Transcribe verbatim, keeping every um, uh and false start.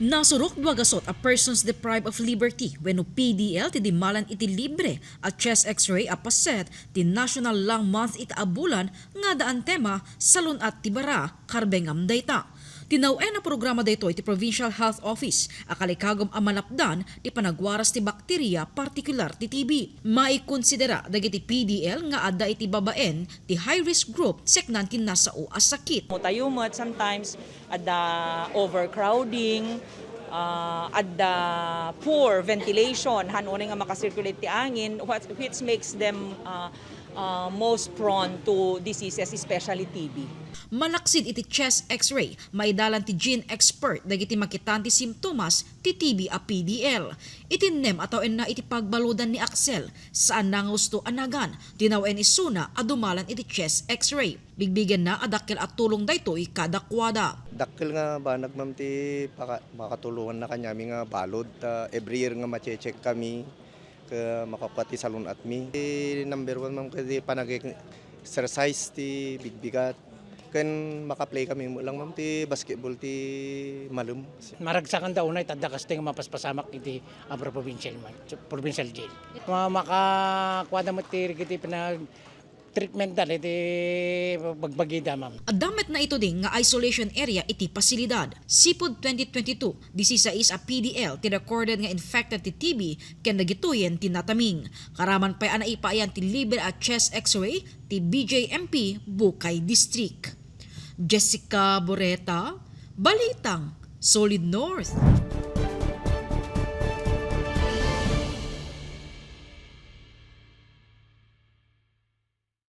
Nasurok dua gasut a persons deprived of liberty wenno P D L ti dimmalan iti libre a chest X-ray a paset ti National Lung Month ita a bulan nga addaan tema Salun-at ti Bara, karbengam dayta. Tinawen a programa daytoy ti Provincial Health Office a kalikagum a malapdan ti panagwaras ti bakteria, partikular ti T B. Maikonsidera dagiti P D L nga adda iti babaen ti high-risk group seknan ti nasao a sakit. Mo tayo met, sometimes adda overcrowding, ah, adda poor ventilation, han unay nga makacirculate ti angin, what, which makes them, ah, ah, most prone to diseases, especially T B. Malaksid iti chest X-ray, maidalan ti gene expert dagiti makitaan ti simptomas ti T B a P D L. Iti nem a tawenna iti pagbaludan ni Axel, saanna nga husto a nagan, tinawen isuna a dumalan iti chest X-ray. Bigbigenna a dakkel a tulong daytoy kadakuada. Dakkel nga banag, ma'am, ti paka-, makatulonganna kaniami nga balud. Ta every year nga ma-check kami, ket makakua ti salun-atmi. Ti number one, ma'am, ket ti panag-exercise ti bigbigat. Ken maka-play kami met lang, ma'am, ti basketball ti malem. Maragsakan da unay, ta adda kastoy nga mapaspasamak iti Abra Provincial, ma'am, Provincial Jail. Ma-, makakuada met ti, iti pinag-, treatment da iti bagbagida, ma'am. Adda met naituding nga isolation area iti pasilidad. Sipud twenty twenty-two, disisais a P D L ti recorded nga infected ti T B ken dagitoyen ti nataming. Karaman pay a naipaayan ti libre a chest X-ray ti B J M P Bukay District. Jessica Boreta, Balitang Solid North.